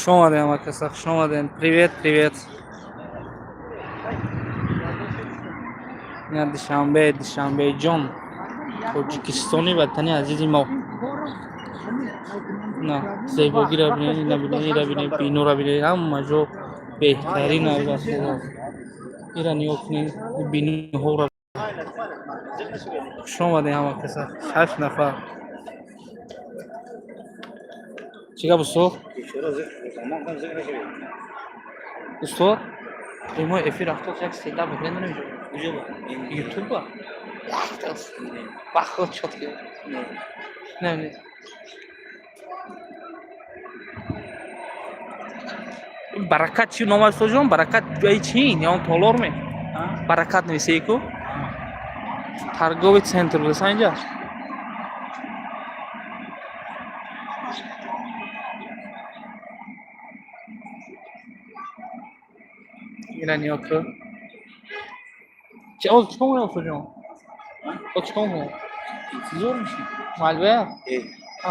Хуш омадем, ҳамакаса, хуш омадем. Привет, привет. Ина Душанбе, Душанбеҷон, Тоҷикистони ватани азизи мо. На зебогиро бинед, ина бинед, ира бинед, бинора бинед, ҳама ҷо беҳтарин аст. Ира нигоҳ кунед, биноҳоро. Хуш омадем, ҳамакаса, шаш нафар. Чӣ гап, устод? Устод, прямой эфир рафтод, як стендап мекунед намеҷо? Ютуба? Бахот чётки. Не, не. Баракат чӣ ном аст, устодҷон? Баракат ҷои чин ё он толор ме? Баракат нависеи ку? Торговый центр будаса инҷа? Ира нигоҳ кун. Оз чикор мекунем, устодҷон? Оз чикор мекунем? Интизор мешем. Мальвея? Э. А.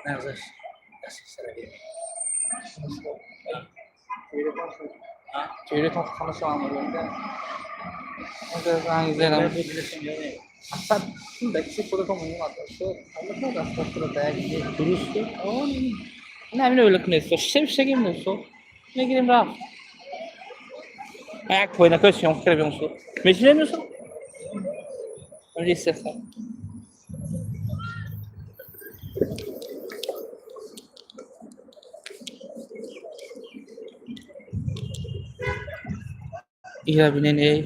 Нағзаш. Дасти сара бир. Чеҳратон ханашам. Занг зедам. Асад дакси худатон муҳим аст. Дуруст. Не, ҳамино ӯла кунед. Шем шегим устод. Мегирем, рафт. Як пойнакои съёмка кара биём, устод. Мешинед, устод? Ҳамҷа истеса. Ира бинен, эй.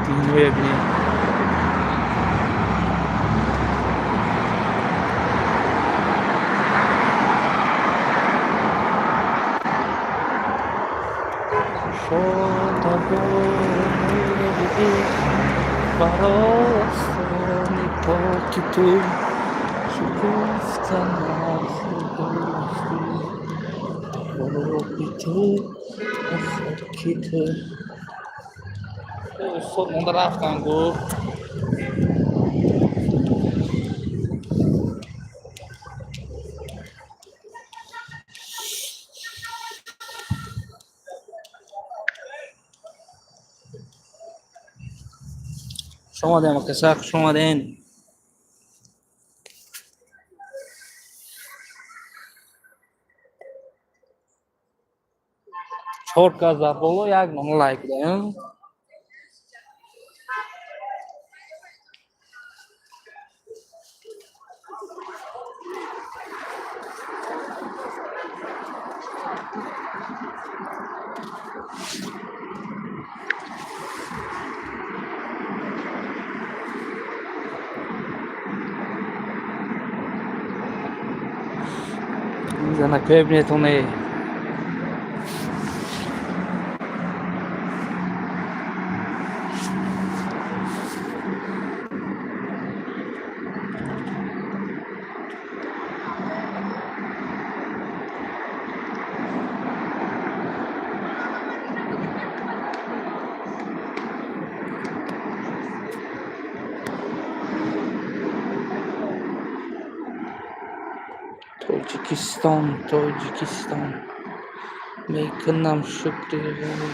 Биноя бинен. Баростони поки ту шукуфтан оби ту, хоки ту. Устод монда рафтан гуфт. Хуш омадем, акаса, хуш омадем. Чор кас дар боло, як нон лайк даем. Занакоя бинетоне. Тоҷикистон, Тоҷикистон. Мекунам шукри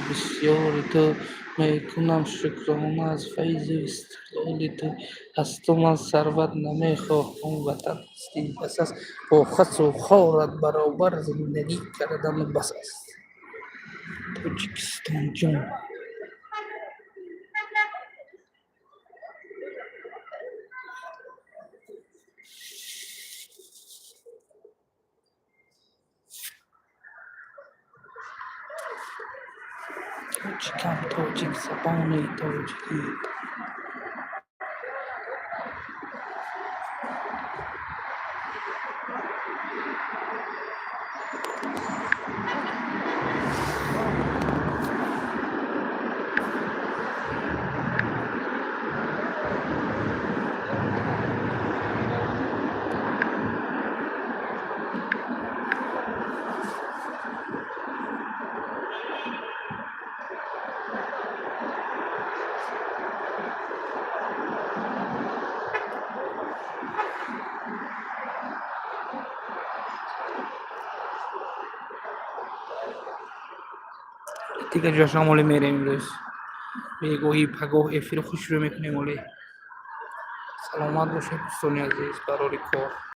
бисёри ту, мекунам шукрона аз файзу истиқлоли ту. Аз ту ман сарват намехоҳам, ватан ҳастӣ бас аст. Бо хасу хорат баробар зиндагӣ кардан бас аст. Тоҷикистонҷон. Тоҷикам, тоҷик, забони тоҷикӣ. Дигар ҷошам оле мерем имрӯз. Бегоҳи пагоҳ эфири хушрӯ мекунем оле. Саломат бошед, дӯстони азиз, барори кор.